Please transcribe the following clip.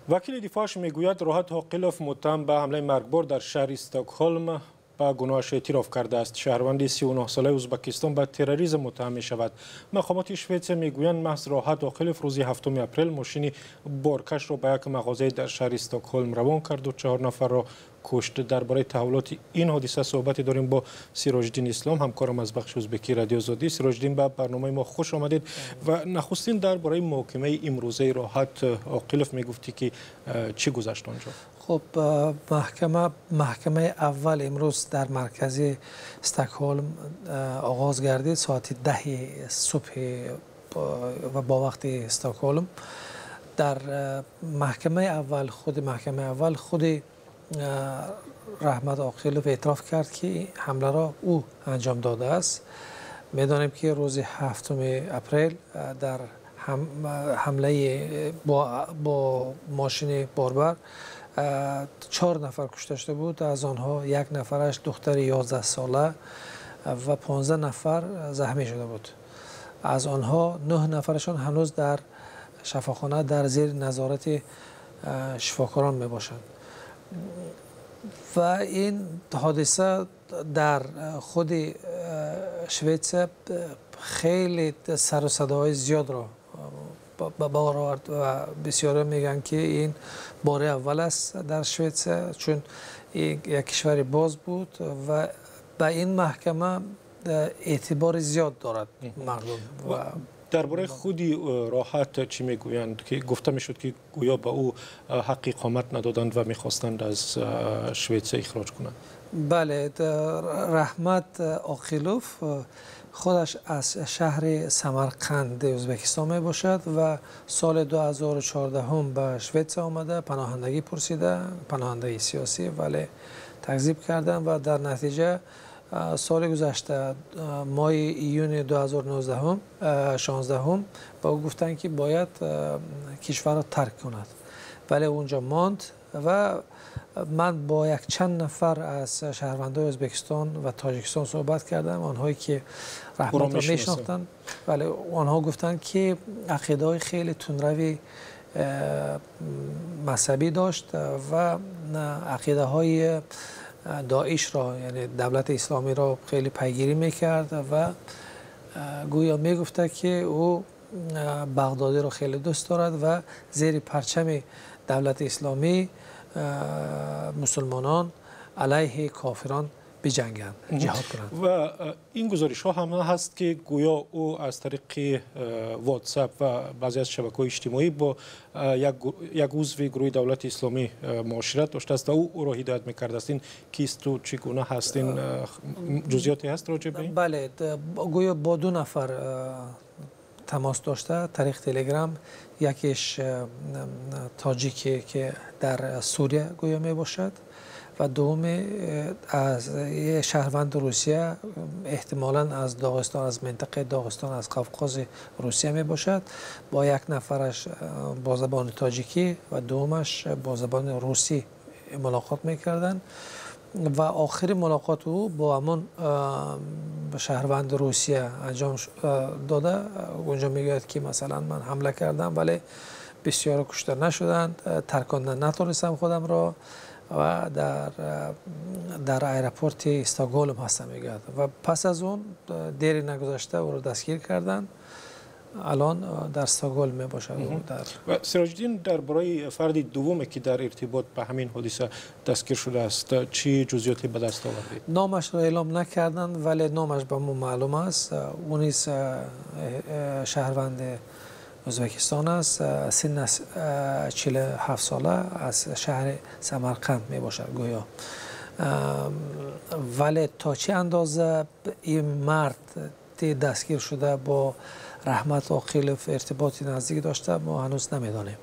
Вакили дифоъаш мегӯяд, Роҳат Оқилов, муттаҳам ба ҳамлаи маргбор дар шаҳри Стокҳолм, ба гуноҳаш эътироф кардааст. Шаҳрванди 39-солаи Ӯзбекистон ба терроризм муттаҳам мешавад. Мақомоти Шветсия мегӯянд, маҳз Роҳат Оқилов рӯзи 7 апрел мошини боркашро ба як мағозае дар шаҳри Стокҳолм равон карду чаҳор нафарро кушт. Дар бораи таҳаввулоти ин ҳодиса суҳбате дорем бо Сироҷиддин Ислом, ҳамкорам аз бахши ӯзбекии Радиои Озодӣ. Сироҷиддин, ба барномаи мо хуш омадед ва нахустин дар бораи муҳокимаи имрӯзаи Роҳат Оқилов мегуфтӣ, ки чӣ гузашт онҷо? Хуб, маҳкамаи аввал имрӯз дар маркази Стокҳолм оғоз гардид соати 10 субҳи ва бо вақти Стокҳолм. Дар маҳкамаи аввал, худи маҳкамаи аввал, худи Раҳмат Оқилов эътироф кард, ки ҳамларо ӯ анҷом додааст. Медонем, ки рӯзи 7 апрел дар ҳамлаи бо мошини борбар чор нафар кушта шуда буд. Аз онҳо як нафараш духтари 11-сола ва 15 нафар захмӣ шуда буд. Аз онҳо нӯҳ нафарашон ҳанӯз дар шифохона дар зери назорати шифокорон мебошанд. Ва ин ҳодиса дар худи Шветсия хеле сару садоҳои зиёдро ба бор овард ва бисёре мегӯянд, ки ин бори аввал аст дар Шветсия, чун як кишвари боз буд ва ба ин маҳкама эътибори зиёд дорад мардум. Дар бораи худи Роҳат чӣ мегӯянд, ки гуфта мешуд, ки гӯё ба ӯ ҳаққи иқомат надоданд ва мехостанд аз Шветсия ихроҷ кунанд? Бале, Раҳмат Оқилов худаш аз шаҳри Самарқанди Ӯзбекистон мебошад ва соли 2014 ба Шветсия омада, паноҳандагӣ пурсида, паноҳандагии сиёсӣ, вале такзиб карданд ва дар натиҷа соли гузашта, моҳи июни 2019 16 ба ӯ гуфтанд, ки бояд кишварро тарк кунад, вале унҷо монд. Ва ман бо якчанд нафар аз шаҳрвандои Ӯзбекистон ва Тоҷикистон суҳбат кардам, онҳое ки Раҳматро мешинохтанд. Вале онҳо гуфтанд, ки ақидаҳои хеле тундрави мазҳабӣ дошт ва ақидаҳои Доишро, яъне Давлати Исломиро, хеле пайгирӣ мекард ва гӯё мегуфта, ки ӯ Бағдодиро хеле дӯст дорад ва зери парчами Давлати Исломӣ мусулмонон алайҳи кофирон биҷанганд, ҷиҳод кунанд. Ва ин гузоришҳо ҳам ҳаст, ки гӯё ӯ аз тариқи Ватсап ва баъзе аз шабакаҳои иҷтимоӣ бо як узви гурӯҳи Давлати Исломӣ муошират доштааст ва ӯ ӯро ҳидоят мекардааст. Ин кисту чӣ гуна ҳаст? Ин ҷузъиёте ҳаст роҷеъ ба ин? Бале, гӯё бо ду нафар тамос дошта тариқ Телеграм. Якеш тоҷике, ки дар Сурия гӯё мебошад, ва дуввуме аз шаҳрванди Русия, эҳтимолан аз Доғистон, аз минтақаи Доғистон, аз Қавқози Русия мебошад. Бо як нафараш бо забони тоҷикӣ ва дуввумаш бо забони русӣ мулоқот мекарданд. Ва охири мулоқот ӯ бо ҳамон шаҳрванди Русия анҷом дода. Онҷо мегӯяд, ки масалан ман ҳамла кардам, вале бисёр кушта нашуданд, тарконда натонистам худамро ва дар аэропорти Стокгольм ҳастам, мегӯяд. Ва пас аз он дери нагузашта ӯро дастгир карданд. Алон дар Стокгольм мебошад. Ва Сироҷиддин, дар бораи фарди дуввуме, ки дар иртибот ба ҳамин ҳодиса дастгир шудааст, чӣ ҷузъиёте ба даст овардед? Номашро эълом накарданд, вале номаш ба мо маълум аст. Ӯ низ шаҳрванди Ӯзбекистон аст, синнаш 47 сола, аз шаҳри Самарқанд мебошад гӯё. Вале то чӣ андоза ин мард дастгир шуда бо Раҳмат Оқилов иртиботи наздик дошта, мо ҳанӯз намедонем.